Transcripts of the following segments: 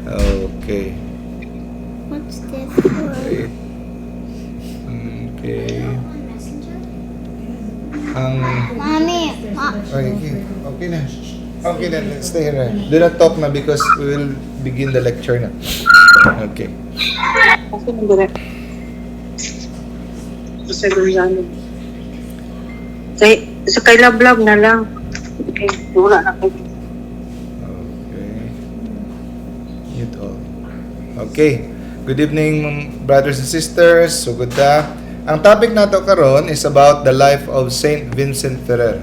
Okay. What's this for? Wait. Okay. Ang Mommy, Okay na. Okay na, let's stay here. Do not talk na because we will begin the lecture na. Okay. Kasi nandun. Sa Gonzalo. Sa kay Lablab na lang. Okay, wala na kayo. Okay. Mute all. Okay. Good evening, brothers and sisters. So good ta. Ang topic nato karon is about the life of Saint Vincent Ferrer.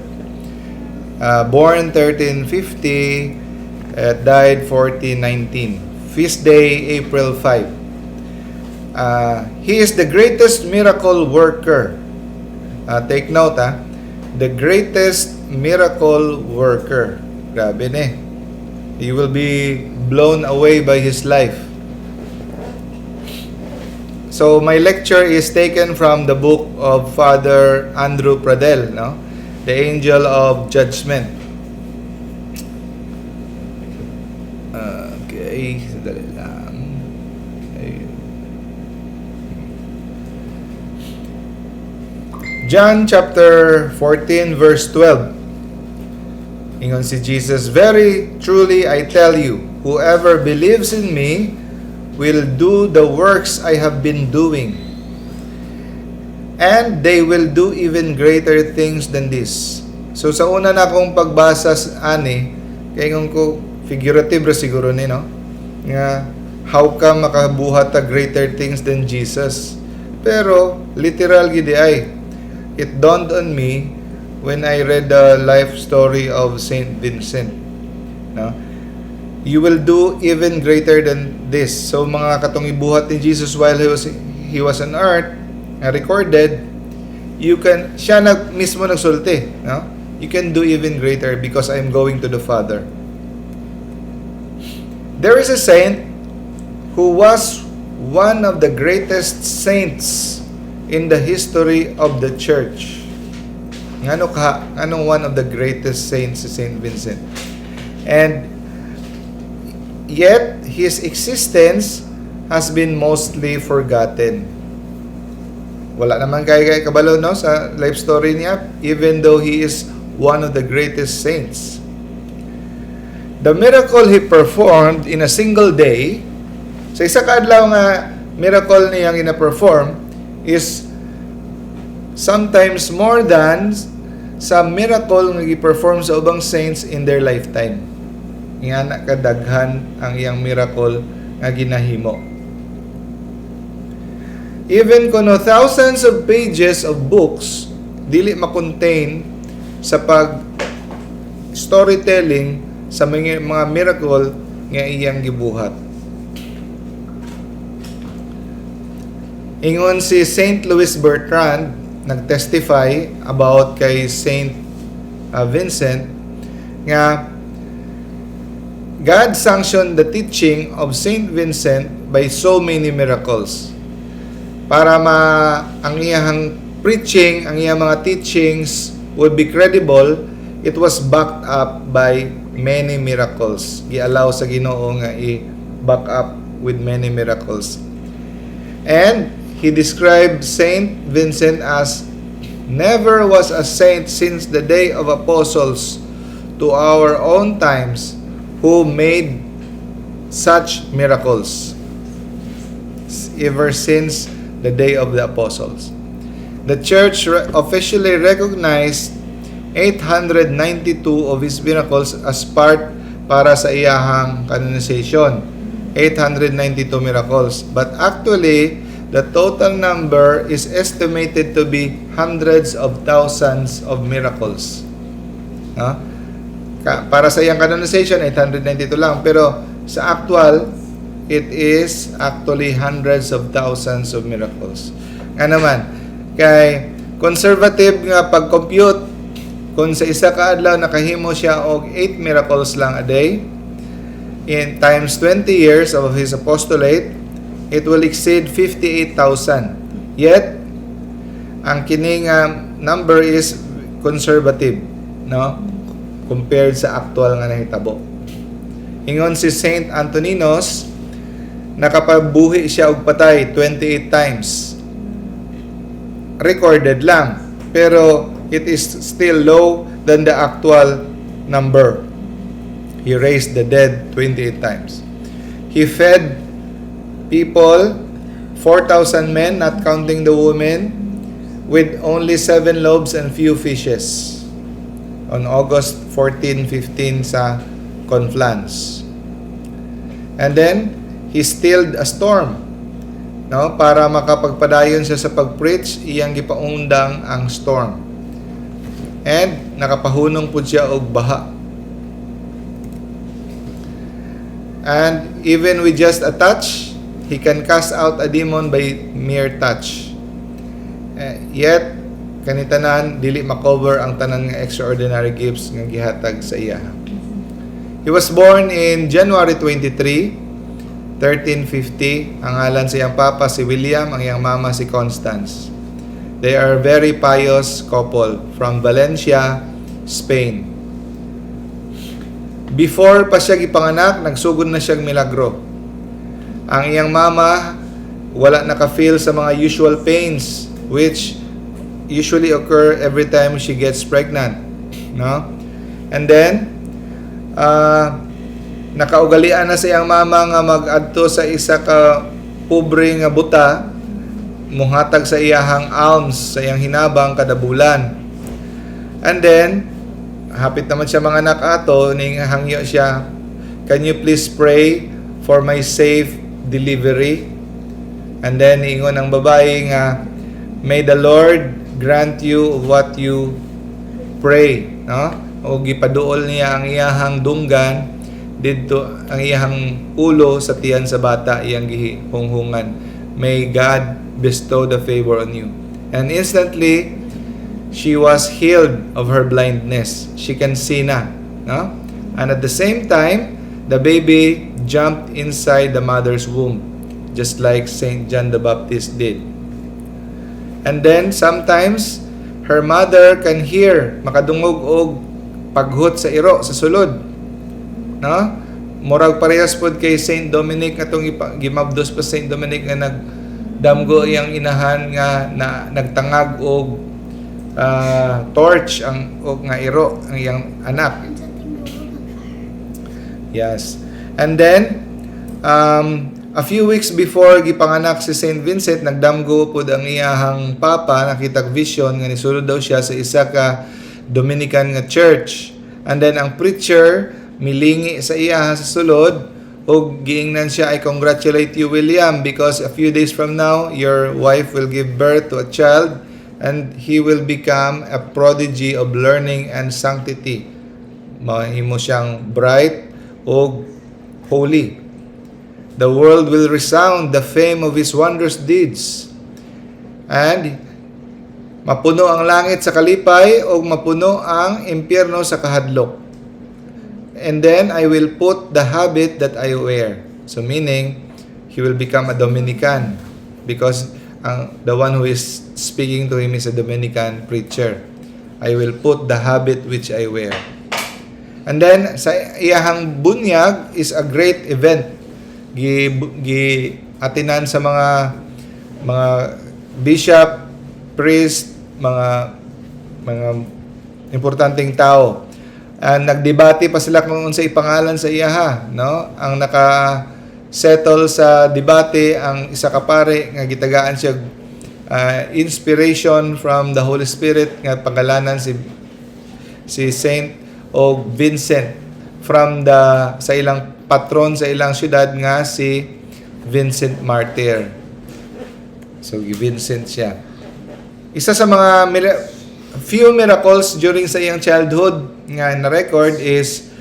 Born 1350, died 1419. Feast day, April 5. He is the greatest miracle worker. Take note, ah. The greatest miracle worker. Grabe ni. You will be blown away by his life. So my lecture is taken from the book of Father Andrew Pradel, no? The Angel of Judgment. Okay, sandali lang. Ayun. John chapter 14 verse 12. Ingon si Jesus, "Very truly I tell you, whoever believes in me will do the works I have been doing. And they will do even greater things than this." So sa una na akong pagbasa ani, kay ingon ko, figurative ra siguro ni, no? Nga how come makabuhat ta greater things than Jesus? Pero literal gid ay. It dawned on me when I read the life story of Saint Vincent. No? You will do even greater than this. So mga katong ibuhat ni Jesus while he was on earth, nga recorded, you can siya nag mismo nagsulti, no? You can do even greater because I'm going to the Father. There is a saint who was one of the greatest saints in the history of the church. Ngano ka, anong one of the greatest saints si Saint Vincent? And yet his existence has been mostly forgotten. Wala naman kay kabalo, no, sa life story niya, even though he is one of the greatest saints. The miracle he performed in a single day, sa isa ka adlaw nga miracle niyang ina-perform, is sometimes more than sa miracle nga gi-perform sa ubang saints in their lifetime. Ingana kadaghan ang iyang miracle nga ginahimo. Even kuno thousands of pages of books dili ma-contain sa pag storytelling sa mga miracle nga iyang gibuhat. Ingon si Saint Louis Bertrand, nagtestify about kay Saint Vincent nga God sanctioned the teaching of Saint Vincent by so many miracles. Para ma ang iyang preaching, ang iyang mga teachings would be credible, it was backed up by many miracles. Gi-allow sa Ginoo nga i-back up with many miracles. And he described Saint Vincent as never was a saint since the day of apostles to our own times who made such miracles, ever since the day of the apostles. The church officially recognized 892 of his miracles as part para sa iyahang canonization. 892 miracles. But actually, the total number is estimated to be hundreds of thousands of miracles. No? Para sa iyang canonization, 892 lang. Pero sa actual, it is actually hundreds of thousands of miracles. Nga naman, kay conservative nga pag-compute, kung sa isa ka adlaw nakahimo siya og 8 miracles lang a day, in times 20 years of his apostolate, it will exceed 58,000. Yet, ang kining number is conservative, no? Compared sa actual nga nahitabo. Ingon si Saint Antoninos, Nakapabuhi siya og patay 28 times. Recorded lang, pero it is still low than the actual number. He raised the dead 28 times. He fed people, 4,000 men, not counting the women, with only 7 loaves and few fishes on August 14, 15 sa Conflans. And then, he stilled a storm. No? Para makapagpadayon siya sa pag-preach, iyang gipaundang ang storm. And nakapahunong pud siya og baha. And even with just a touch, he can cast out a demon by mere touch. Yet, kani tanan dili makover ang tanan nga extraordinary gifts nga gihatag sa iya. He was born in January 23, 1350. Ang ngalan sa iyang papa si William, ang iyang mama si Constance. They are very pious couple from Valencia, Spain. Before pa siya gipanganak, nagsugod na siyang milagro. Ang iyang mama wala naka-feel sa mga usual pains which usually occur every time she gets pregnant, no? And then nakaugalian na sa iyang mama nga mag-adto sa isa ka pobre nga buta, muhatag sa iyahang alms, sa iyang hinabang kada bulan. And then hapit naman siya manganak ato, ning hangyo siya, "Can you please pray for my safe delivery?" And then ingon ang babae nga, "May the Lord grant you what you pray," no? O gipaduol niya ang iyahang dunggan didto, ang iyahang ulo sa tiyan sa bata, iyang gihunghungan, "May God bestow the favor on you." And instantly she was healed of her blindness. She can see na, no? And at the same time, the baby jumped inside the mother's womb, just like Saint John the Baptist did. And then sometimes her mother can hear, makadungog og paghut sa iro sa sulod. No? Murag parehas pod kay Saint Dominic atong gimabdos pa Saint Dominic nga nagdamgo iyang inahan nga na nagtangag og torch ang og nga iro ang iyang anak. And something go on fire. Yes. And then, a few weeks before gipanganak si Saint Vincent, nagdamgo pod ang iyahang papa, nakitag vision nga nisulod daw siya sa isa ka Dominican nga church. And then ang preacher milingi sa iya sa sulod ug giingnan siya, "I congratulate you, William, because a few days from now your wife will give birth to a child and he will become a prodigy of learning and sanctity." Mahimo siyang bright ug holy. "The world will resound the fame of his wondrous deeds." And mapuno ang langit sa kalipay ug mapuno ang impyerno sa kahadlok. "And then I will put the habit that I wear." So meaning, he will become a Dominican because ang the one who is speaking to him is a Dominican preacher. "I will put the habit which I wear." And then sa iyahang bunyag is a great event. Gi atinan sa mga bishop, priest, mga importanteng tao. And nagdebate pa sila kung unsay pangalan sa iyaha, no? Ang naka settle sa debate ang isa ka pare nga gitagaan siya inspiration from the Holy Spirit nga pangalanan si Saint og Vincent from the sa ilang patron sa ilang syudad nga si Vincent Martyr. So Vincent siya. Isa sa mga few miracles during sa iyang childhood nga na-record is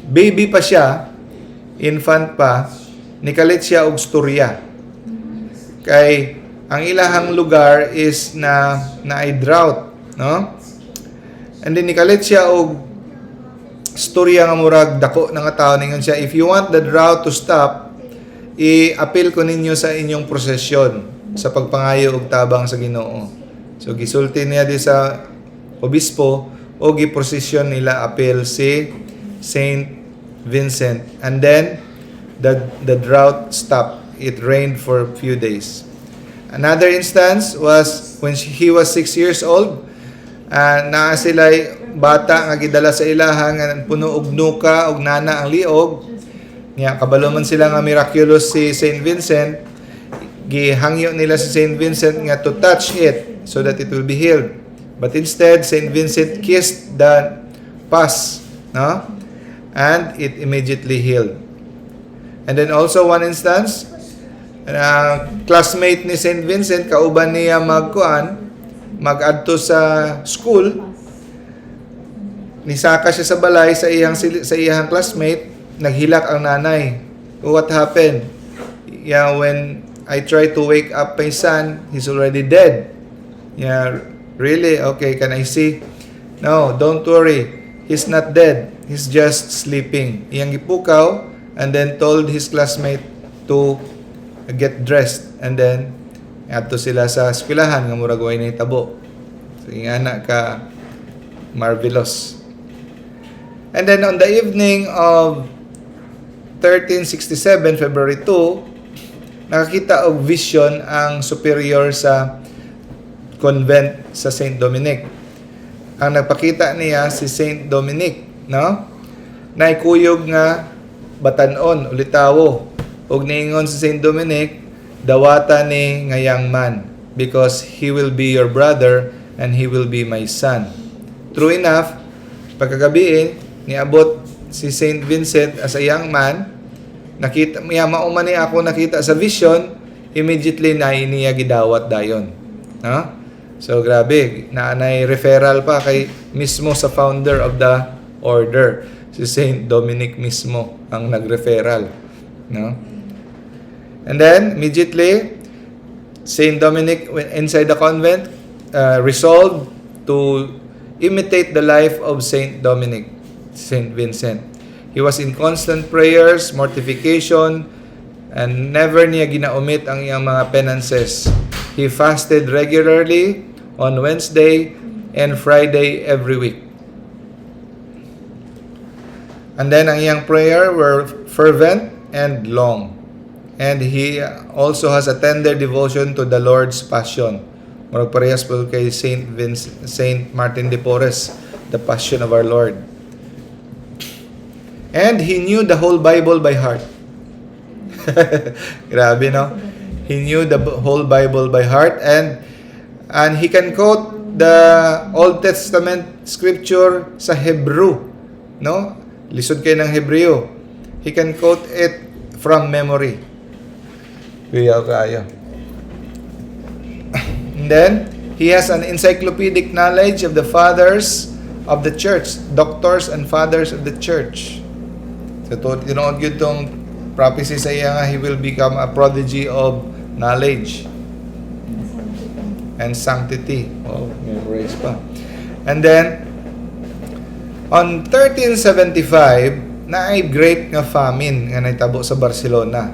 baby pa siya, infant pa, nikalit siya og storya. Kay ang ilahang lugar is na naay drought, no? And then nikalit siya og storya nga murag dako na nga tao. Ningon siya, "If you want the drought to stop, i-appeal ko ninyo sa inyong prosesyon sa pagpangayo og tabang sa Ginoo." So gisulti niya di sa obispo o giprosesyon nila appeal si Saint Vincent. And then the drought stopped. It rained for a few days. Another instance was when he was 6 years old. Naa sila bata nga gidala sa ilaha nga puno og nuka og nana ang liog. Nya kabalo man sila nga miraculous si Saint Vincent, gihangyo nila si Saint Vincent nga to touch it so that it will be healed. But instead, Saint Vincent kissed the pus, no? And it immediately healed. And then also one instance, classmate ni Saint Vincent, kauban niya magkuan, mag-adto sa school, nisaka siya sa balay sa iyang classmate, naghilak ang nanay. "What happened?" "Yeah, when I try to wake up my son, he's already dead." "Yeah, really? Okay, can I see?" "No, don't worry. He's not dead. He's just sleeping." Iyang gipukaw and then told his classmate to get dressed and then adto sila sa eskwelahan nga murag way nahitabo. So ingana ka marvelous. And then on the evening of 1367, February 2, nakakita og vision ang superior sa convent sa Saint Dominic. Ang nagpakita niya si Saint Dominic, no? Naikuyog nga batanon, ulitawo. Ug niingon si Saint Dominic, "Dawata ni nga young man because he will be your brother and he will be my son." True enough, pagkagabi niabot si Saint Vincent as a young man, nakita niya, "Mao man ni ako nakita sa vision." Immediately na niya gidawat dayon. No? So grabe, naanay referral pa kay mismo sa founder of the order, si Saint Dominic mismo ang nag-referral, no? And then immediately Saint Dominic went inside the convent, resolved to imitate the life of Saint Dominic, Saint Vincent. He was in constant prayers, mortification, and never niya ginaomit ang iyang mga penances. He fasted regularly on Wednesday and Friday every week. And then ang iyang prayer were fervent and long. And he also has a tender devotion to the Lord's Passion. Murag parehas po kay Saint Martin de Porres, the Passion of our Lord. And he knew the whole Bible by heart. Grabe, no? He knew the whole Bible by heart and he can quote the Old Testament scripture sa Hebrew, no? Lisod kaayo ng Hebreo. He can quote it from memory. Kuya kaayo. And then, he has an encyclopedic knowledge of the fathers of the church, doctors and fathers of the church. So, to, tinuod gyud tong prophecy sa iya nga he will become a prodigy of knowledge and sanctity. Oh, memorize pa. And then, on 1375, naay great nga famine nga nahitabo sa Barcelona.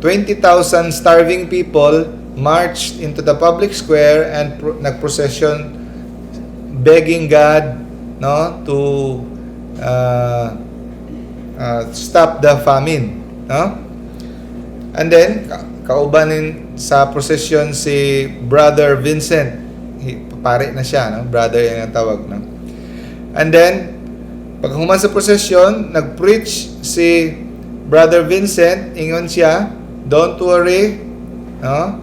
20,000 starving people marched into the public square and nagprocession begging God, no, to stop the famine, no? And then kaubanin sa procession si Brother Vincent. Pare na siya, no? Brother yan ang tawag, no? And then pag human sa procession, nag-preach si Brother Vincent. Ingon siya, "Don't worry, no?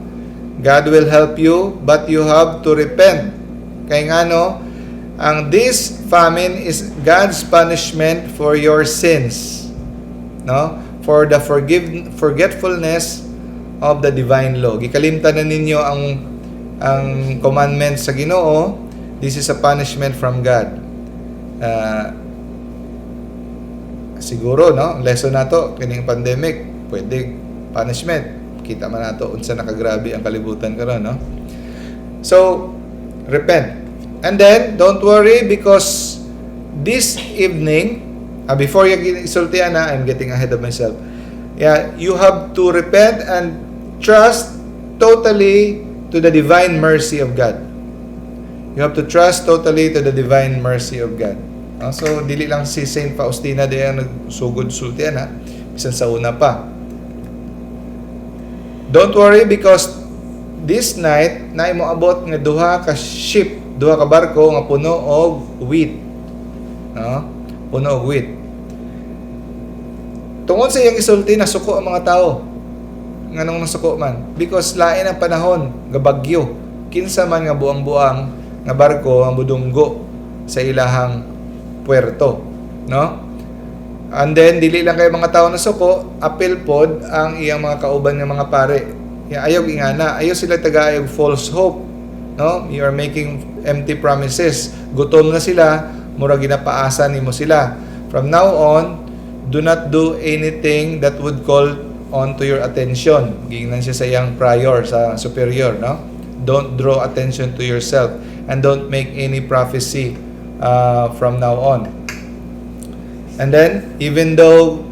God will help you, but you have to repent. Kay ngano, ang this famine is God's punishment for your sins." No? For the forgetfulness of the divine law. Gikalimtan na ninyo ang commandment sa Ginoo. This is a punishment from God. Siguro, no, lesson nato kining pandemic, pwede punishment. Kita man nato unsa nakagrabe ang kalibutan karon, no? So, repent. And then, don't worry because this evening, before you isultian na, I'm getting ahead of myself. Yeah, you have to repent and trust totally to the divine mercy of God. You have to trust totally to the divine mercy of God. No? So, dili lang si Saint Faustina di ang nagsugod sultian ha. Bisan sa una pa. "Don't worry because this night na imo abot nga duha ka ship, duha ka barko nga puno og wheat." No? Puno og wheat. Tungod sa iyang isulti, nasuko ang mga tao. Nganong nasuko man? Because lain ang panahon, gabagyo. Kinsa man nga buang-buang nga barko ang budunggo sa ilahang puerto, no? And then dili lang kay mga tao nasuko, apil pod ang iyang mga kauban nga mga pare. Ya, ayaw ingana, ayaw sila taga og false hope, no? You are making empty promises. Gutom na sila, mura ginapaasa nimo sila. "From now on, do not do anything that would call on to your attention." Giingnan siya sa iyang prior, sa superior, no? "Don't draw attention to yourself and don't make any prophecy from now on." And then, even though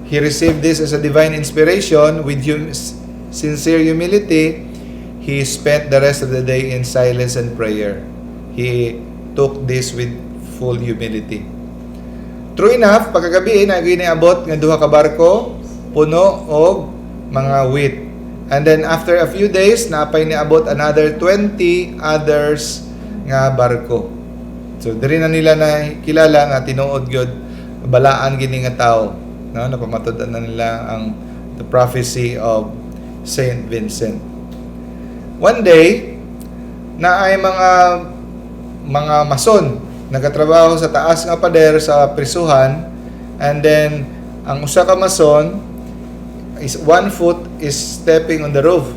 he received this as a divine inspiration, with sincere humility, he spent the rest of the day in silence and prayer. He took this with full humility. True enough, pagkagabi, naabot nga duha ka barko, puno og mga wheat. And then after a few days, napay niabot another 20 others nga barko. So diri na nila na kilala nga tinuod gyud, balaan gini nga tao, no? Napamatud-an na nila ang the prophecy of Saint Vincent. One day, na ay mga mason nagatrabaho sa taas nga pader sa prisuhan, and then ang usa ka mason is one foot is stepping on the roof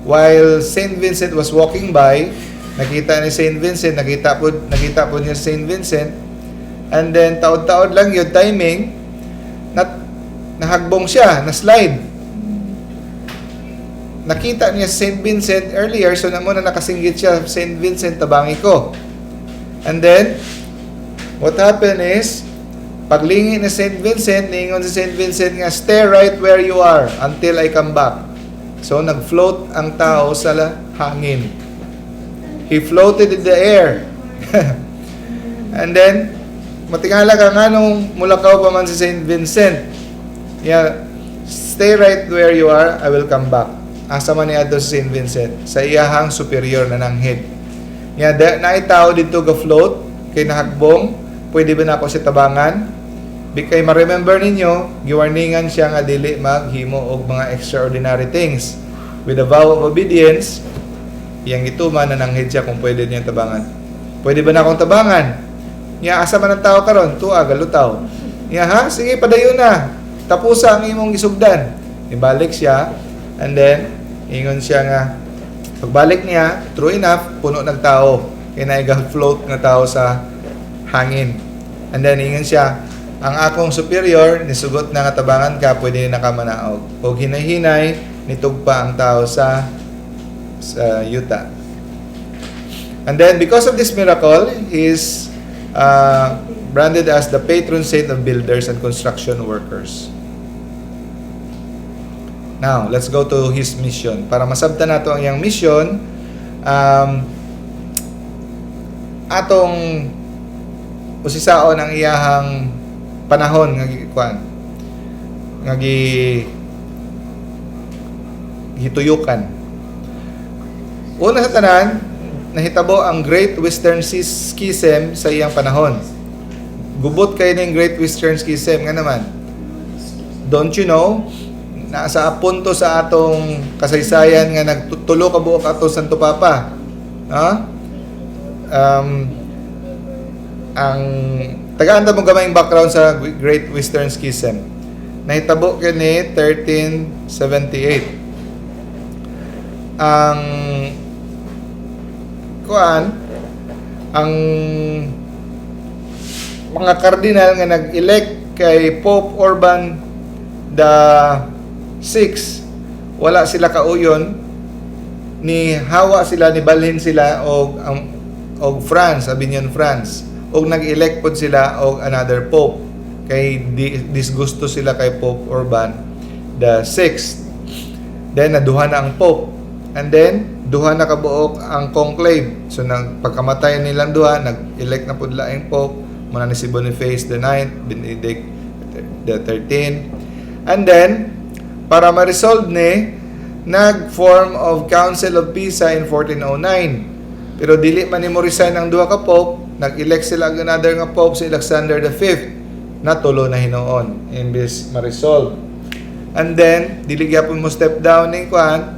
while Saint Vincent was walking by. Nakita ni Saint Vincent, nakita po niya Saint Vincent, and then taod-taod lang yun timing na nahagbong siya, na slide. Nakita niya si Saint Vincent earlier, so na mo na nakasinggit siya, "Saint Vincent, tabangi ko." And then what happened is, paglingi ni Saint Vincent, niingon si Saint Vincent nga, "Stay right where you are until I come back." So nag-float ang tao sa hangin. He floated in the air. And then, matingala ka nga nung mulakaw pa man si Saint Vincent. Yeah, "Stay right where you are, I will come back." Asa man niadto si Saint Vincent? Sa iyahang superior na nanghid. Yeah, naay tao dito ga float kay nahagbong, pwede ba nako siya tabangan? Kay ma-remember ninyo, giwarningan siya nga dili maghimo og mga extraordinary things. With a vow of obedience, iyang gituman na nanghid siya kung pwede niyang tabangan. "Pwede ba na akong tabangan?" Nya, "Asa man ang tao karon?" "Tua galutaw." Nya, "Ha, sige, padayon na. Tapusa ang imong gisugdan." Ibalik siya and then ingon siya nga pagbalik niya, true enough, puno ng tao. Kay naay float nga tao sa hangin. And then ingon siya, "Ang akong superior nisugot na nga tabangan ka, pwede na ka manaog." Og hinay-hinay nitugpa ang tao sa yuta. And then because of this miracle, he is branded as the patron saint of builders and construction workers. Now, let's go to his mission. Para masabtan nato ang iyang mission, atong usisaon ang iyahang panahon nga gikuan nga gi gituyukan. Una sa tanan, nahitabo ang Great Western Schism sa iyang panahon. Gubot kay ning Great Western Schism nga naman. Don't you know? Nasa punto sa atong kasaysayan nga nagtulo ka buok ato Santo Papa. Ha? Ang tagaan ta mo gamayng background sa Great Western Schism. Nahitabo kini 1378. Ang kuan, ang mga kardinal nga nag-elect kay Pope Urban the Six, wala sila kauyon, ni hawa sila, ni balhin sila og ang og France, Avignon, France, og nag-elect pod sila og another pope kay disgusto sila kay Pope Urban the Sixth. Then naduha na ang pope and then duha na kabuok ang conclave. So nang pagkamatay nilang duha, nag-elect na pud laing pope. Muna ni si Boniface the Ninth, Benedict the 13. And then, para ma-resolve ni, nag-form of Council of Pisa in 1409. Pero dili man ni mo resign ang duha ka pope, nag-elect sila og another nga pope, si Alexander V. Natulo na hinuon imbes ma-resolve. And then, dili gyapon mo step down ning kuan.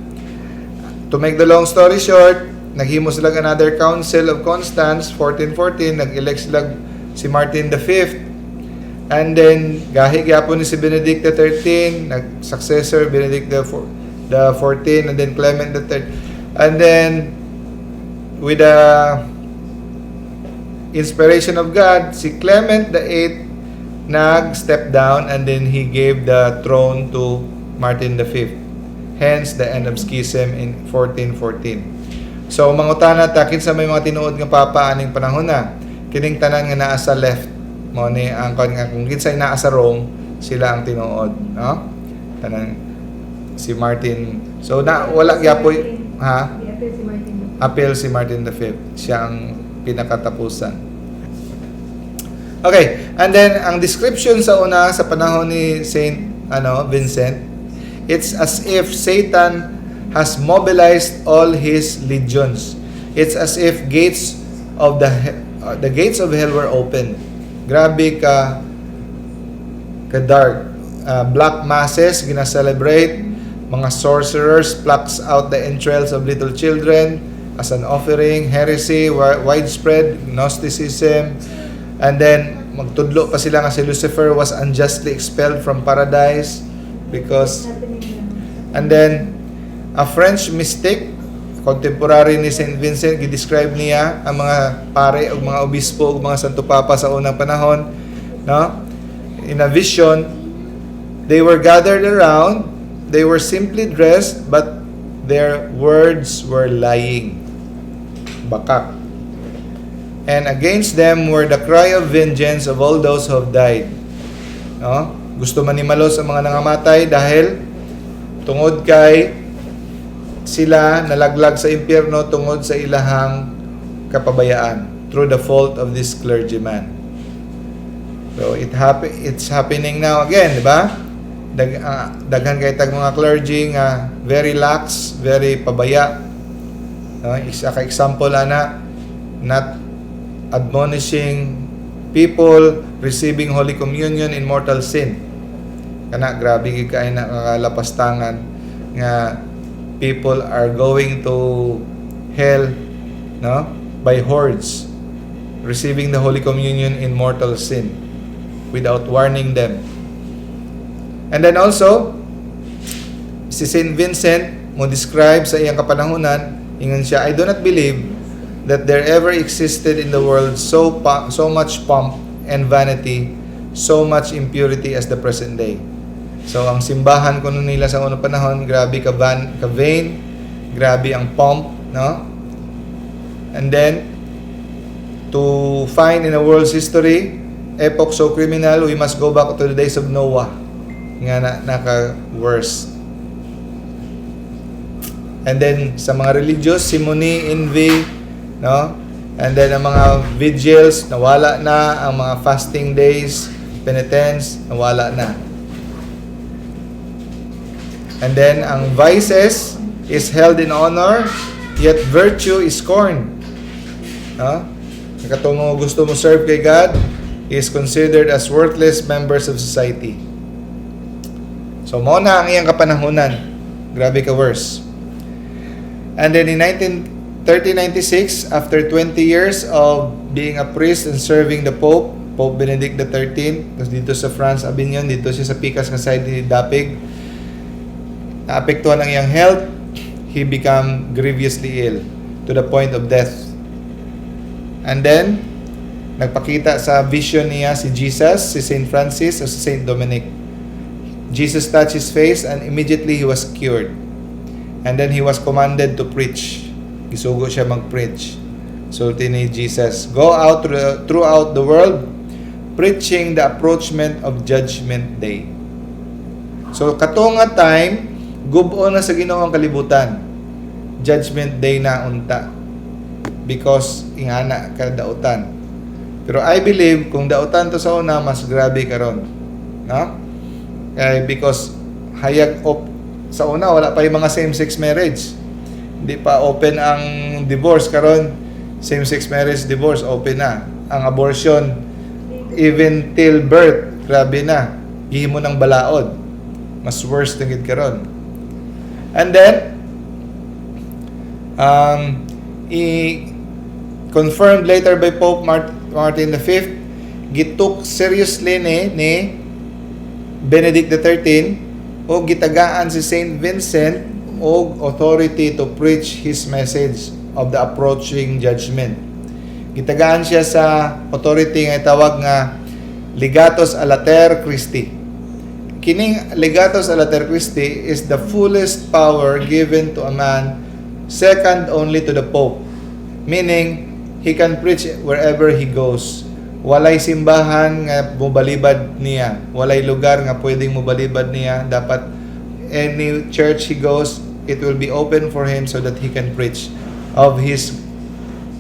To make the long story short, naghimo sila og another Council of Constance 1414, nag-elect sila si Martin V. And then gahi gyapon ni si Benedict XIII, nag-successor Benedict the 14 and then Clement the Third. And then with the inspiration of God, si Clement the Eighth nag-step down and then he gave the throne to Martin the Fifth. Hence the end of schism in 1414. So mangutana ta, kinsa may mga tinuod nga papa aning panahon na? Kining tanan nga naa sa left mo ni ang kon nga kung kinsay naa sa Rome, sila ang tinuod, no? Tanan si Martin. So na wala gyapoy, ha? Di-appeal si Martin. Appeal si Martin V. Siya ang pinakatapusan. Okay, and then ang description sa una sa panahon ni Saint ano Vincent, it's as if Satan has mobilized all his legions. It's as if the gates of hell were open. Grabe ka dark. Black masses gina-celebrate, mga sorcerers plucks out the entrails of little children as an offering, heresy, widespread Gnosticism, and then magtudlo pa sila nga si Lucifer was unjustly expelled from paradise because Happening now. And then a French mystic contemporary ni Saint Vincent, gi-describe niya ang mga pare ug mga obispo ug mga santo papa sa unang panahon, no? In a vision, they were gathered around, they were simply dressed, but their words were lying, bakak, and against them were the cry of vengeance of all those who have died, no? Gusto manimalos ang mga nangamatay dahil tungod kay sila nalaglag sa impyerno tungod sa ilahang kapabayaan through the fault of this clergyman. So it's happening now again, di ba? Daghan kay tag mga clergy nga very lax, very pabaya. No, isa ka example ana, not admonishing people receiving Holy Communion in mortal sin. Kana grabe gid kay na kalapastangan nga people are going to hell, no, by hordes, receiving the Holy Communion in mortal sin without warning them. And then also si Saint Vincent mo describe sa iyang kapanahunan, ingon siya, "I do not believe that there ever existed in the world so much pomp and vanity, so much impurity as the present day." So ang simbahan kuno nila sa unang panahon, grabe ka vain, grabe ang pomp, no? And then to find in the world's history epoch so criminal, we must go back to the days of Noah nga na, naka worse. And then sa mga religious, simony, envy, no? And then ang mga vigils, nawala na. Ang mga fasting days, penitence, nawala na. And then ang vices is held in honor, yet virtue is scorned. No? Katong gusto mo serve kay God is considered as worthless members of society. So mo na ang iyang kapanahunan. Grabe ka worse. And then in 19 1396, after 20 years of being a priest and serving the Pope, Pope Benedict XIII, tapos dito sa France, Avignon, dito siya sa pikas nga side ni Dapig, naapektuhan ang iyang health, he become grievously ill to the point of death. And then, nagpakita sa vision niya si Jesus, si Saint Francis, o si Saint Dominic. Jesus touched his face and immediately he was cured. And then he was commanded to preach. Gisugo siya mag-preach. Sulti ni Jesus, "Go out throughout the world, preaching the approachment of Judgment Day." So, kato nga time, gubo na sa Ginoo ang kalibutan. Judgment Day na unta. Because ingana ka dautan. Pero I believe kung dautan to sa una, mas grabe karon. No? Kay because hayag op sa una, wala pa yung mga same-sex marriage. Hindi pa open ang divorce. Karon, same-sex marriage, divorce, open na. Ang abortion, even till birth, grabe na. Gihimo ng balaod. Mas worse na gid karon. And then, i confirmed later by Pope Martin V, gi-took seriously ni Benedict XIII o gitagaan si Saint Vincent og authority to preach his message of the approaching judgment. Gitagaan siya sa authority nga tawag nga Legatus a latere Christi. Kining Legatus a latere Christi is the fullest power given to a man, second only to the Pope. Meaning, he can preach wherever he goes. Walay simbahan nga mobalibad niya. Walay lugar nga pwedeng mobalibad niya. Dapat any church he goes, it will be open for him so that he can preach of his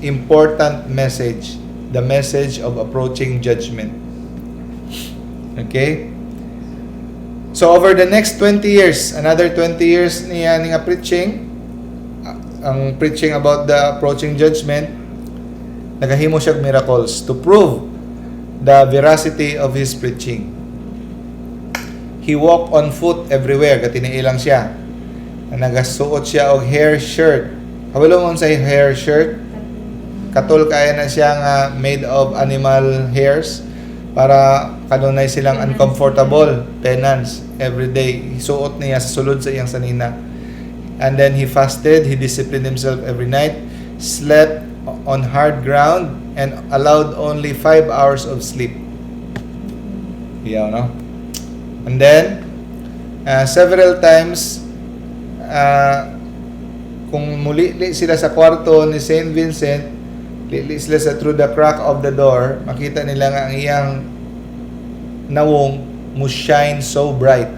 important message, the message of approaching judgment. Okay? So over the next 20 years, another 20 years niya nga preaching, ang preaching about the approaching judgment, nagahimo siya og miracles to prove the veracity of his preaching. He walked on foot everywhere, gatiniil lang siya. Nagasuot siya og hair shirt. Kabalo mo sa hair shirt? Katol kaya na siya nga made of animal hairs para kanunay silang uncomfortable, penance every day. Suot niya sa sulod sa iyang sanina. And then he fasted, he disciplined himself every night, slept on hard ground, and allowed only 5 hours of sleep. Yeah, no? And then, several times, kung mulili sila sa kwarto ni Saint Vincent, lili sila sa through the crack of the door, makita nila nga ang iyang nawong mo shine so bright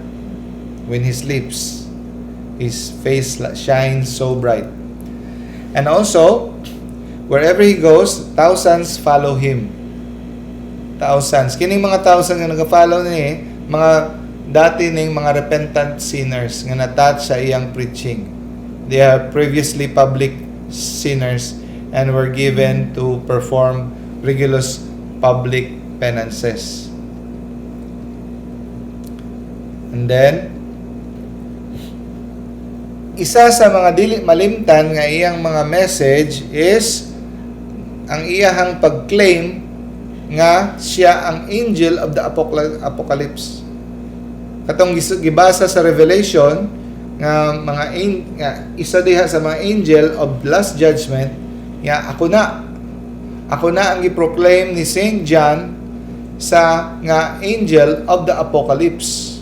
when he sleeps. His face shines so bright. And also, wherever he goes, thousands follow him. Thousands. Kining mga thousands nga nag-follow ni, mga dati ning mga repentant sinners nga na-touch sa iyang preaching. They are previously public sinners and were given to perform rigorous public penances. And then, isa sa mga dili malimtan nga iyang mga message is ang iyahang pag-claim nga siya ang angel of the apocalypse. Katong gibasa sa Revelation nga mga nga isa diha sa mga angel of last judgment nga ako na. Ako na ang gi-proclaim ni Saint John sa nga angel of the apocalypse.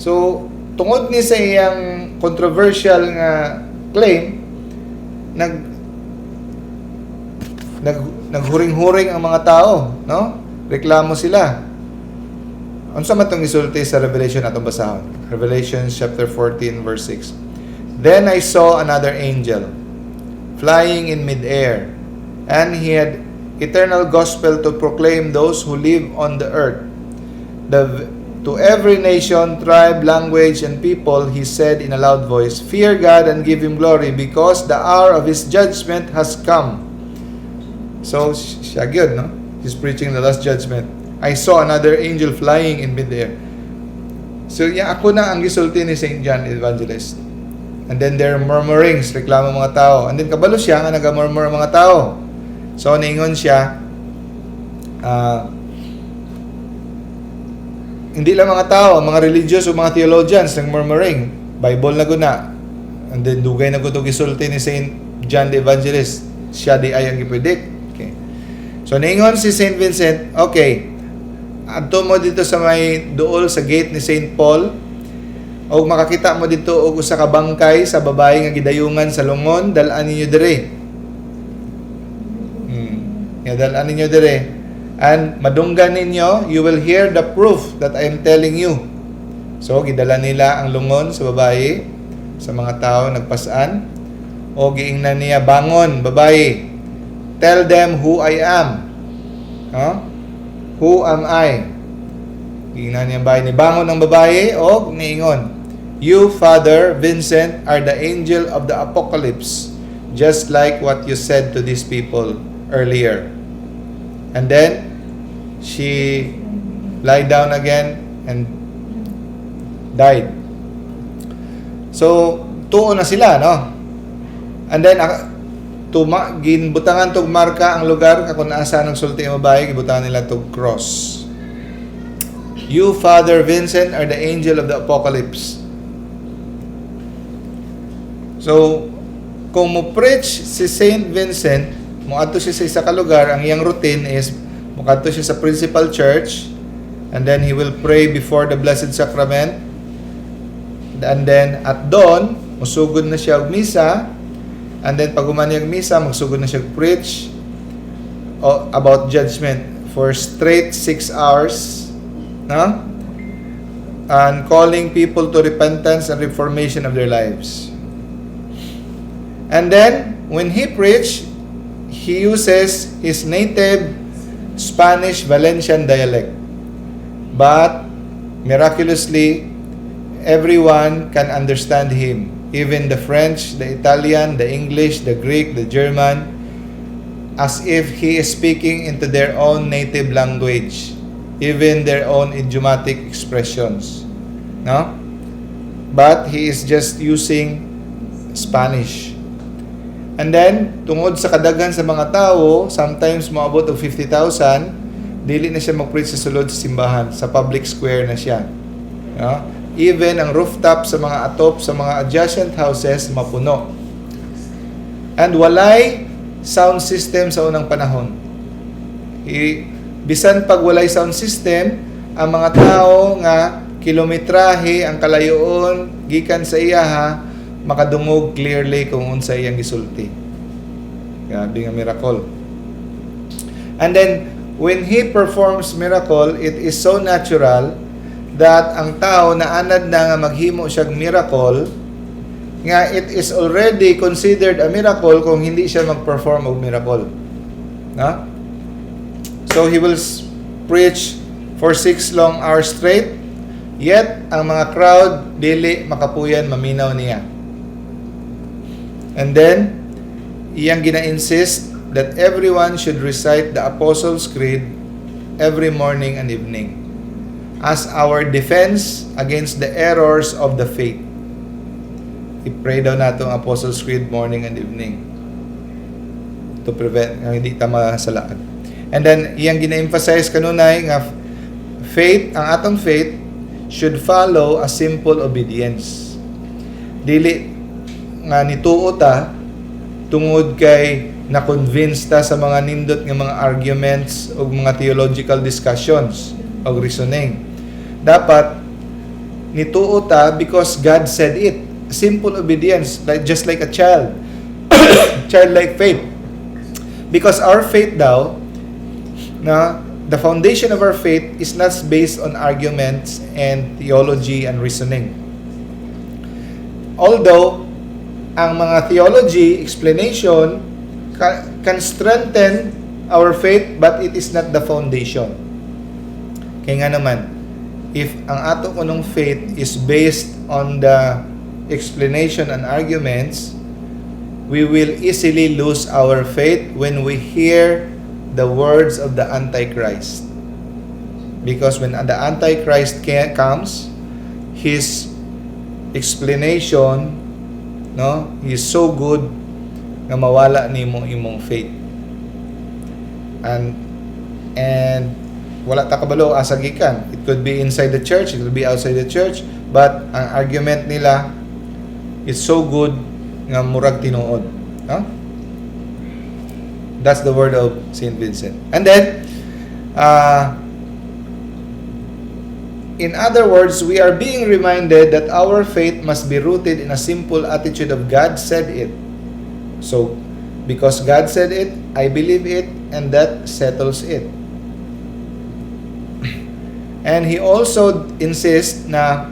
So, tungod ni sa iyang controversial nga claim, nag nag naghuring-huring ang mga tao, no? Reklamo sila. Unsa man tong isulti sa Revelation? Atong basahon? Revelation chapter 14 verse 6. "Then I saw another angel flying in midair, and he had eternal gospel to proclaim those who live on the earth. To every nation, tribe, language, and people, he said in a loud voice, 'Fear God and give him glory, because the hour of his judgment has come.'" So, siya gyud, no? He's preaching the last judgment. "I saw another angel flying in midair." So, yeah, ako na ang gisulti ni St. John Evangelist. And then there are murmurings, reklamo mga tao. And then kabalo siya nga nagamurmur ang mga tao. So, niingon siya, hindi lang mga tao, mga religious o mga theologians nang murmuring. Bible na guna. And then dugay na gud gisulti ni Saint John the Evangelist. Siya diay ang gipredict. Okay. So niingon si Saint Vincent, "Okay, adto mo dito sa may duol sa gate ni Saint Paul og makakita mo dito og usa ka bangkay sa babae nga gidayungan sa lungon, dal-an ninyo dire. Ya, dal-an ninyo dire. And madunggan ninyo, you will hear the proof that I am telling you." So gidala nila ang lungon sa babae sa mga tao nagpasan o giingnan niya, "Bangon, babae. Tell them who I am." Huh? "Who am I?" Giingnan niya ang babae, nibangon ang babae og niingon, "You, Father Vincent, are the angel of the apocalypse, just like what you said to these people earlier." And then she lie down again and died. So, tuo na sila, no? And then, tuma, ginbutangan tog marka ang lugar kung asa nagsulti ang babae, gibutangan nila tog cross. "You, Father Vincent, are the angel of the apocalypse." So, kung mo preach si Saint Vincent, moadto siya sa isa ka lugar, ang iyang routine is mokadto siya sa principal church and then he will pray before the Blessed Sacrament. And then at dawn, musugod na siya og misa, and then pag human niyang misa, magsugod na siya og preach about judgment for straight 6 hours, no? And calling people to repentance and reformation of their lives. And then, when he preached, he uses his native Spanish Valencian dialect. But, miraculously, everyone can understand him. Even the French, the Italian, the English, the Greek, the German, as if he is speaking into their own native language, even their own idiomatic expressions. No? But he is just using Spanish. And then, tungod sa kadaghan sa mga tao, sometimes moabot og 50,000, dili na siya mag-preach sa sulod sa simbahan, sa public square na siya. No? Even ang rooftop sa mga atop sa mga adjacent houses mapuno. And walay sound system sa unang panahon. Bisan pag walay sound system, ang mga tao nga kilometrahe ang kalayoon gikan sa iyaha makadungog clearly kung unsa iyang gisulti. Grabe nga miracle. And then when he performs miracle, it is so natural that ang tao naanad na nga maghimo siyang miracle nga it is already considered a miracle kung hindi siya mag-perform og miracle. No? So he will preach for 6 long hours straight, yet ang mga crowd dili makapuyan maminaw niya. And then iyang gina-insist that everyone should recite the Apostles' Creed every morning and evening as our defense against the errors of the faith. I-pray daw nato ang Apostles' Creed morning and evening to prevent nga hindi ta masalaan. And then iyang gina-emphasize kanunay nga faith, ang atong faith should follow a simple obedience. Dili nga nituo ta tungod kay na-convince ta sa mga nindot nga mga arguments o mga theological discussions o reasoning. Dapat nituo ta because God said it. Simple obedience, like just like a child. Childlike faith. Because our faith daw, na the foundation of our faith is not based on arguments and theology and reasoning. Although, ang mga theology, explanation, can strengthen our faith, but it is not the foundation. Kaya nga naman, if ang ato kunong faith is based on the explanation and arguments, we will easily lose our faith when we hear the words of the Antichrist. Because when the Antichrist comes, his explanation, no, is so good nga mawala nimo imong faith. And wala ta kabalo asa gikan. It could be inside the church, it could be outside the church, but ang argument nila is so good nga murag tinuod. No? That's the word of Saint Vincent. And then, in other words, we are being reminded that our faith must be rooted in a simple attitude of "God said it. So, because God said it, I believe it, and that settles it." And he also insists na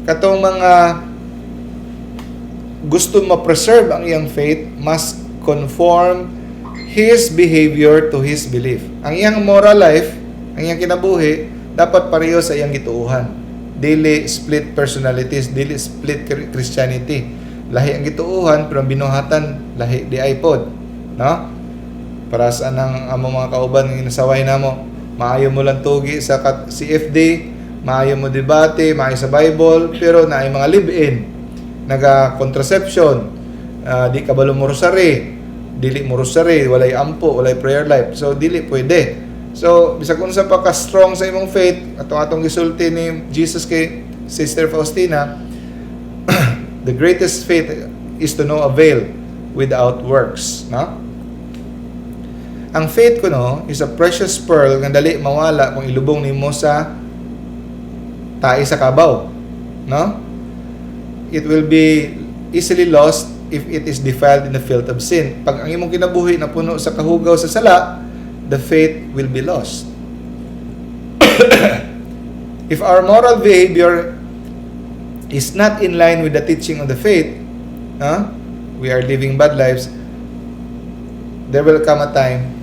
katong mga gusto ma-preserve ang iyang faith must conform his behavior to his belief. Ang iyang moral life, ang iyang kinabuhi, Dapat pareho sa iyang gituohan. Dili split personalities, dili split Christianity. Lahi ang gituohan pero ang binuhatan lahi diay pod, no? Para sa anang among mga kauban nga ginasaway namo, maayo mo lang tugi sa CFD, maayo mo debate, maayo sa Bible, pero naay mga live-in, naga contraception, di kabalo mo rosary, dili mo rosary, walay ampo, walay prayer life. So dili pwede. So bisag unsa pa ka strong sa imong faith, atong atong gisulti ni Jesus kay Sister Faustina, the greatest faith is to no avail without works, no? Ang faith kuno is a precious pearl nga dali mawala kung ilubong nimo sa tae sa kabaw, no? It will be easily lost if it is defiled in the filth of sin. Pag ang imong kinabuhi napuno sa kahugaw sa sala, the faith will be lost. If our moral behavior is not in line with the teaching of the faith, huh, we are living bad lives, there will come a time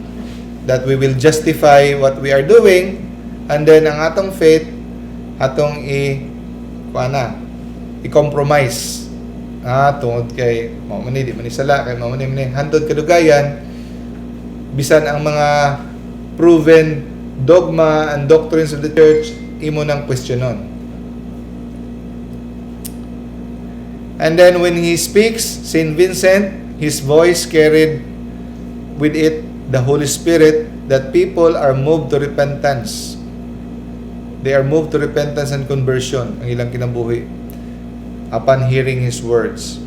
that we will justify what we are doing and then ang atong faith atong i kuan na, i-compromise, tungod kay mao man ni, di man ni sala, kay mao man ni hantod kadugayan, bisan ang mga proven dogma and doctrines of the church imo nang questionon. And then when he speaks, Saint Vincent, his voice carried with it the Holy Spirit that people are moved to repentance. They are moved to repentance and conversion ang ilang kinabuhi upon hearing his words.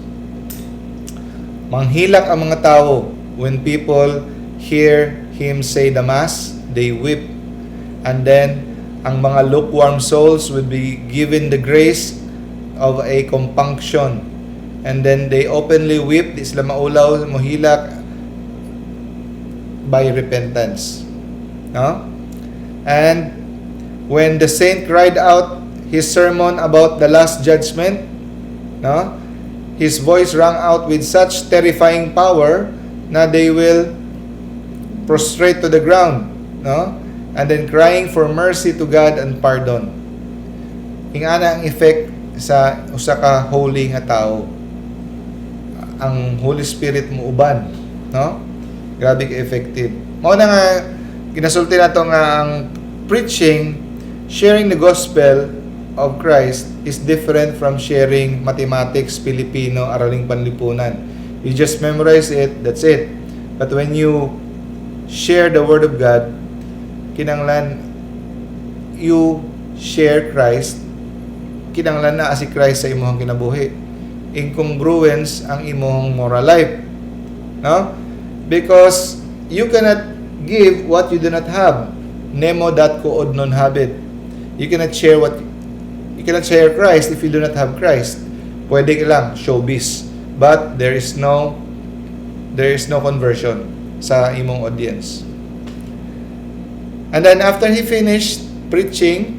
Manghilak ang mga tao when people hear him say the Mass, they weep. And then, ang mga lukewarm souls will be given the grace of a compunction. And then they openly weep, di sila maulaw, mohilak by repentance. No? And when the saint cried out his sermon about the last judgment, no? His voice rang out with such terrifying power na they will prostrate to the ground, no? And then crying for mercy to God and pardon. Ingana ang effect sa usa ka holy nga tao. Ang Holy Spirit mo uban, no? Grabe ka effective. Mao na nga ginasulti nato nga ang preaching, sharing the gospel of Christ is different from sharing mathematics, Filipino, araling panlipunan. You just memorize it, that's it. But when you share the Word of God, kinanglan you share Christ, kinanglan na si Christ sa imong kinabuhi. Incongruence ang imong moral life. No? Because you cannot give what you do not have. Nemo dat quod non habet. You cannot share Christ if you do not have Christ. Pwede ka lang showbiz, but there is no conversion sa imong audience. And then after he finished preaching,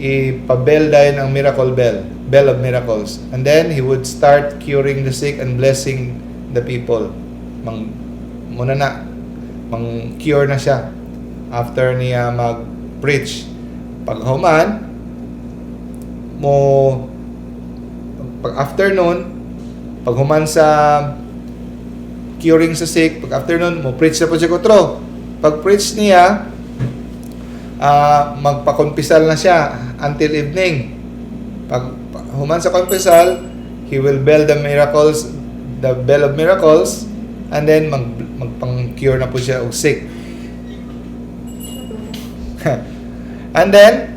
ipabell dayon ang miracle bell, bell of miracles. And then he would start curing the sick and blessing the people. Mang muna na mang cure na siya after niya mag-preach. Pag human mo, pag afternoon, pag human sa curing sa sick, pag afternoon mo preach na po siya kutro. Pag preach niya, magpakumpisal na siya until evening. Pag human sa kumpisal, he will bell the miracles, the bell of miracles, and then magpang-cure na po siya og sick. And then,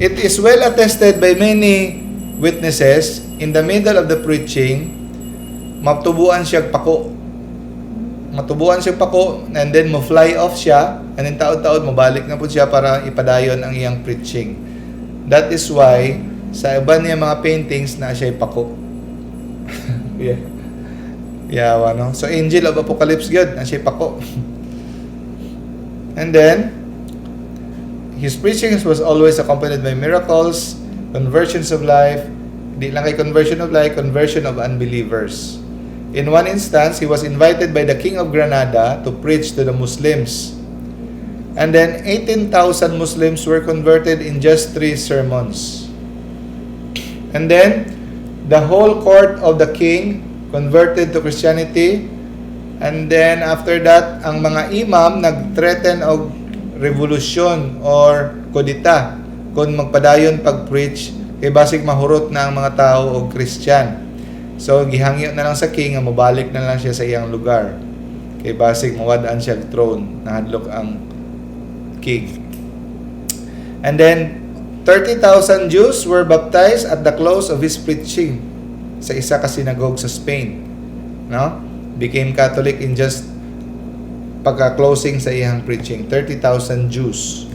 it is well attested by many witnesses, in the middle of the preaching, matubuan siya pako. Matubuan siya pako, and then mo fly off siya, and then taod-taod mo balik na po siya para ipadayon ang iyang preaching. That is why, sa iba niya mga paintings, na siya pako. Yeah, ano? So, Angel of Apocalypse gyud, na siya pako. And then, his preaching was always accompanied by miracles, conversions of life, di lang kay conversion of life, conversion of unbelievers. In one instance, he was invited by the king of Granada to preach to the Muslims. And then 18,000 Muslims were converted in just three sermons. And then the whole court of the king converted to Christianity. And then after that, ang mga imam nag-threaten og revolusyon or kudita kung magpadayon pag-preach kay basig mahurot na ang mga tao og Christian. So gihangyo na lang sa king nga mobalik na lang siya sa iyang lugar. Kay basig mawad-an siya og throne, nahadlok ang king. And then 30,000 Jews were baptized at the close of his preaching sa isa ka synagogue sa Spain. No? Became Catholic in just pagka-closing sa iyang preaching. 30,000 Jews.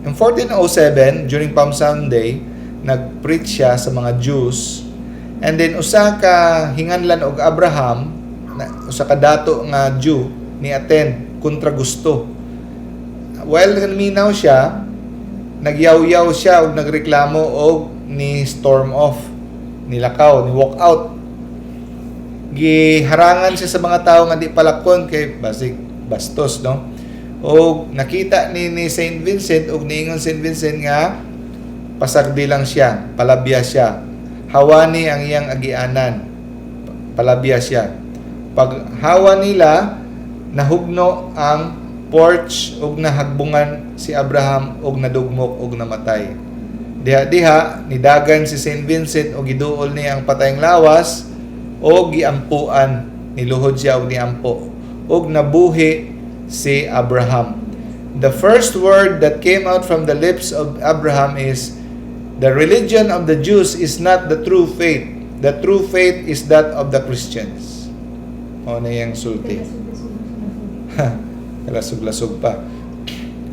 In 1407, during Palm Sunday, nag-preach siya sa mga Jews. And then usa ka hinganlan og Abraham, na, usa ka dato nga Jew ni attend kontra gusto. While naminaw siya, nagyaw-yaw siya og nagreklamo og ni storm off, nilakaw, ni walk out. Giharangan siya sa mga tao nga di palakon kay basig bastos, no? Og nakita ni Saint Vincent og niingon Saint Vincent nga pasagdi lang siya, palabya siya. Hawani ang iyang agianan. Palabya siya. Pag hawa nila, nahugno ang porch ug nahagbungan si Abraham ug nadugmok ug namatay. Diha-diha nidagan si Saint Vincent ug giduol niya ang patayng lawas ug giampuan, niluhod siya og niampo ug nabuhi si Abraham. The first word that came out from the lips of Abraham is, "The religion of the Jews is not the true faith. The true faith is that of the Christians." O na iyang sulti. Kalasog-lasog pa.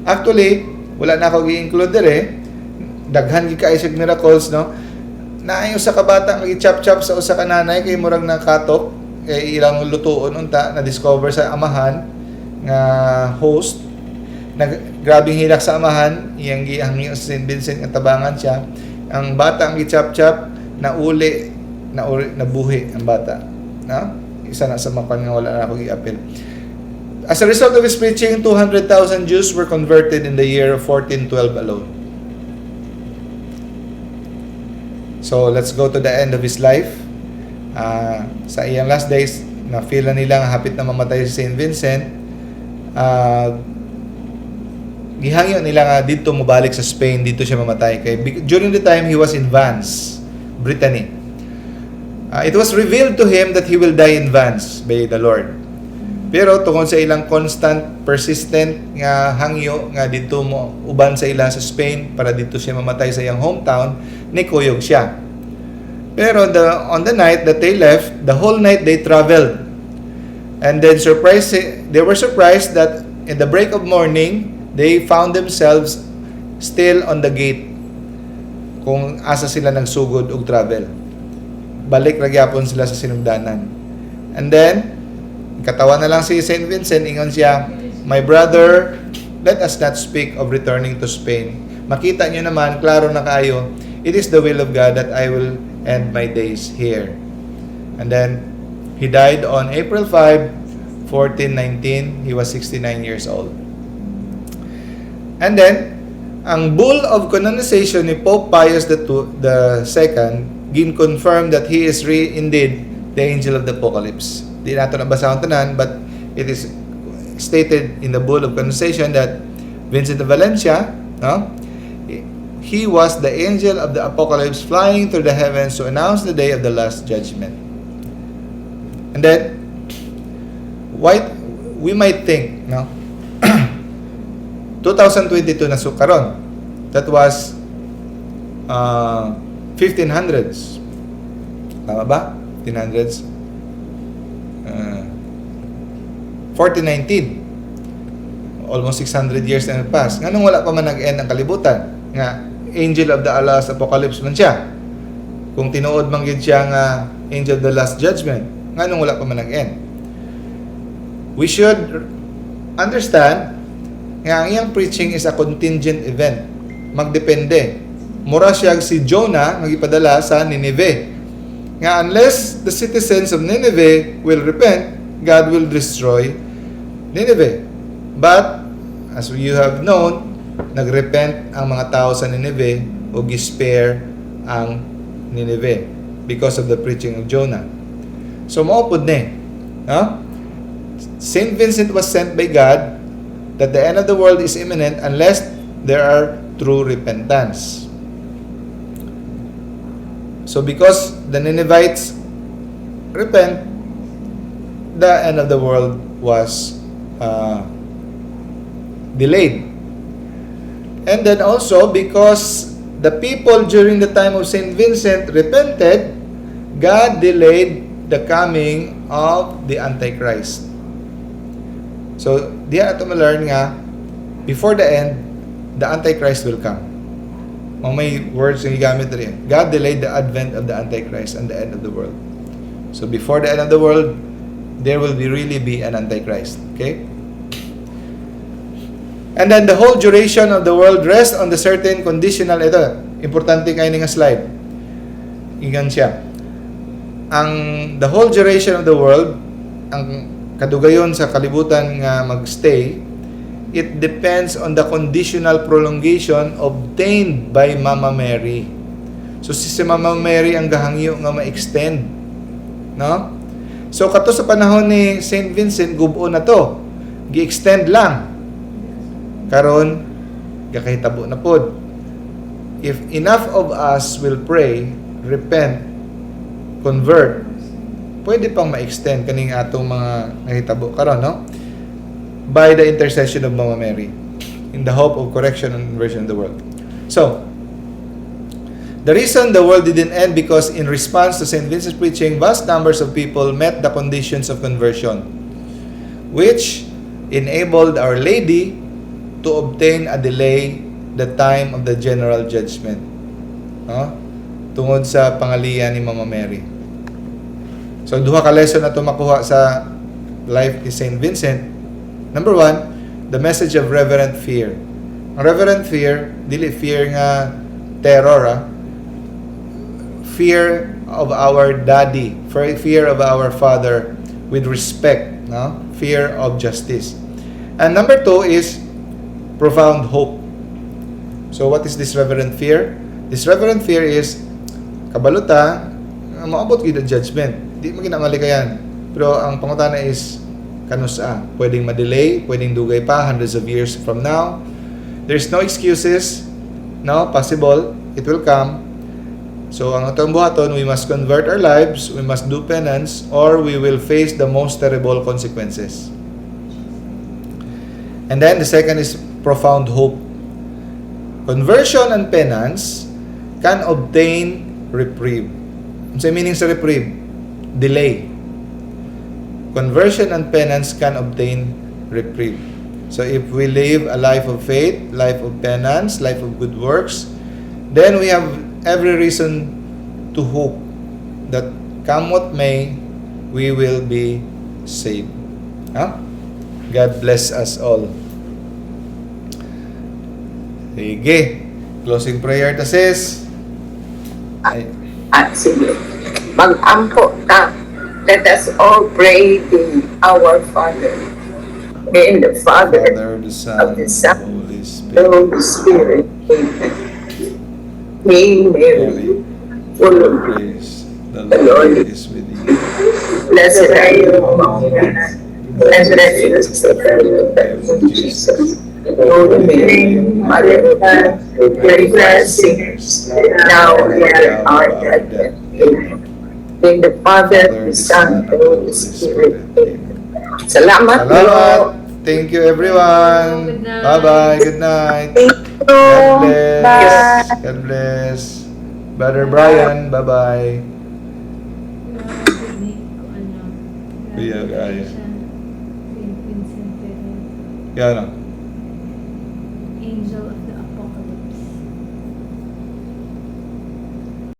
Actually, wala na ako gi-include dire. Daghan gi kaayo siya miracles, no? Naay usa ka bata nga gi-chop-chop sa usa ka nanay kay murag nakatok kay ilang lutuon unta, na discover sa amahan nga host. Nag grabing hilak sa amahan, iyang gihangyo sa St. Vincent nga tabangan siya. Ang bata ang gi-chop-chop, nauli, nauli, nabuhi ang bata. No? Isa na sa makan nga wala na ako gi-apil. As a result of his preaching, 200,000 Jews were converted in the year 1412 alone. So, let's go to the end of his life. Sa iyang last days, na-feel na nila nga hapit na mamatay si St. Vincent. Gihangyo nila nga dito mobalik sa Spain, dito siya mamatay. Kay during the time he was in Vannes, Brittany. It was revealed to him that he will die in Vannes by the Lord. Pero tungod sa ilang constant, persistent nga hangyo nga dito mo uban sa ila sa Spain para dito siya mamatay sa iyang hometown, nikuyog siya. Pero on the night that they left, the whole night they traveled. And then they were surprised that in the break of morning, they found themselves still on the gate kung asa sila nagsugod og travel. Balik ra gyapon sila sa sinugdanan. And then, katawa na lang si St. Vincent, ingon siya, "My brother, let us not speak of returning to Spain. Makita nyo naman, klaro na kaayo, it is the will of God that I will end my days here." And then, he died on April 5, 1419. He was 69 years old. And then, ang bull of canonization ni Pope Pius the Second gin-confirm that he is indeed the angel of the apocalypse. Di nato nabasa ang tanan, but it is stated in the bull of canonization that Vincent of Valencia, no, he was the angel of the apocalypse flying through the heavens to announce the day of the last judgment. And then, why we might think, no, 2022 na so karon. That was 1500s. Tama ba? 1500s. 1419. Almost 600 years na nagpass. Nganong wala pa man nag-end ang kalibutan? Nga, angel of the last apocalypse man siya. Kung tinuod man gid siya nga angel of the last judgment, nganong wala pa man nag-end? We should understand nga ang iyang preaching is a contingent event. Magdepende. Mura siya si Jonah nga gipadala sa Nineveh. Nga unless the citizens of Nineveh will repent, God will destroy Nineveh. But, as you have known, nagrepent ang mga tao sa Nineveh o gi-spare ang Nineveh because of the preaching of Jonah. So, mao pud ni. No? Saint Vincent was sent by God that the end of the world is imminent unless there are true repentance. So because the Ninevites repent, the end of the world was delayed. And then also because the people during the time of Saint Vincent repented, God delayed the coming of the Antichrist. So, diha ato ma-learn nga, before the end, the Antichrist will come. Mao may words nga gigamit diri. God delayed the advent of the Antichrist and the end of the world. So before the end of the world, there will be really be an Antichrist. Okay? And then the whole duration of the world rests on the certain conditional, ito, importante kaayo ni nga slide. Ingon siya. Ang the whole duration of the world, ang kadugayon sa kalibutan nga magstay, it depends on the conditional prolongation obtained by Mama Mary. So si Mama Mary ang gahangyo nga ma-extend. No? So kato sa panahon ni Saint Vincent, gubo na to. Gi-extend lang. Karon gakahitabo na pod. If enough of us will pray, repent, convert, pwede pang ma-extend kaning atong mga nahitabo karon, no? By the intercession of Mama Mary in the hope of correction and conversion of the world. So, the reason the world didn't end because in response to St. Vincent's preaching, vast numbers of people met the conditions of conversion, which enabled Our Lady to obtain a delay the time of the general judgment. No? Tungod sa pangaliya ni Mama Mary. So, duha ka lesson na to makuha sa life ni St. Vincent. Number one, the message of reverent fear. Ang reverent fear, dili fear nga terror, ah. Fear of our daddy, fear of our father with respect, no? Fear of justice. And number two is profound hope. So what is this reverent fear? This reverent fear is kabalo ta maabot gyud ang judgment. Di mo ginamalikayan. Pero ang pangutana is kanusa. Pwedeng ma-delay, pwedeng dugay pa hundreds of years from now. There's no excuses. No, possible. It will come. So ang atong buhaton, we must convert our lives, we must do penance, or we will face the most terrible consequences. And then the second is profound hope. Conversion and penance can obtain reprieve. Ang meaning sa reprieve? Delay. Conversion and penance can obtain reprieve. So if we live a life of faith, life of penance, life of good works, then we have every reason to hope that come what may, we will be saved. Huh? God bless us all. Sige. Closing prayer ta, sis. Ay, Ah, sige. Mag-ampo ta. Let us all pray the Our Father. In the Father, Father, the Son, of the and the Son, Holy the Spirit. Holy Spirit. Amen. Hail Mary, Mary, full of grace, the The Lord Lord is with you. Blessed are you among women, and blessed is the fruit of thy womb, Jesus. Holy Mary, Mother of God, pray for us sinners, now and at the hour of our death. Amen. In the Father, the Son, and the Holy Spirit. Amen. Salamat, Salamat. Lord. Thank you, everyone. Good night. Bye-bye. Good night. Thank you. God bless. Bye. God bless. Brother Brian, bye-bye. Grabe ni ko ano. Kuya, Grabe kaya. siya. Saint Vincent pero Yan.